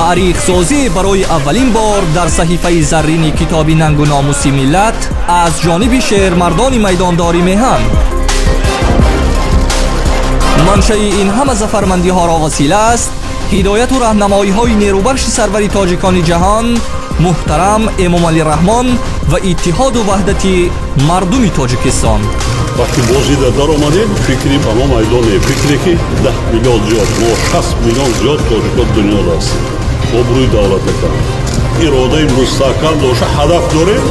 Таърихсозӣ барои аввалин бор дар саҳифаи заррини китоби нангу номуси миллат аз ҷониби шермардони майдондори меҳан. Маншаи ин ҳама зафармандиҳоро васила аст ҳидояту раҳнамоиҳои нерӯбахши сарвари тоҷикони ҷаҳон муҳтарам Эмомалӣ Раҳмон ва иттиҳоду ваҳдати мардуми Тоҷикистон. Вақти бозида даромадем, фикри ба мо майдоне, фикре ки 10 миллион зиёд, мо 60 миллион зиёд тоҷико дунёда ҳастем, обрӯи давлата кардем, иродаи мустаҳкам дошта, ҳадаф дорем,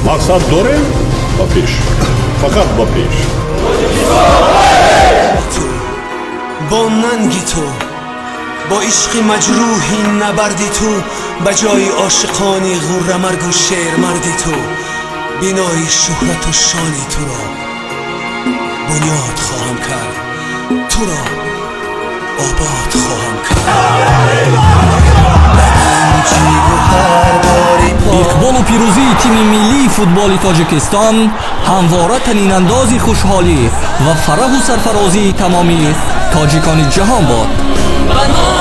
мақсад дорем, ба пеш, фақат ба пеш. Ту бо нанги ту, бо ишқи маҷрӯҳи набарди ту, ба ҷои ошиқони ғуррамаргу шермарди ту, бинои шӯҳрату шони туро бунёд хоҳам кард, туро обод хоҳам кард. Иқболу пирӯзии тими миллии футболи Тоҷикистон ҳамвора танинандози хушҳолӣ ва фараҳу сарфарозии тамоми тоҷикони ҷаҳон бод. Ба.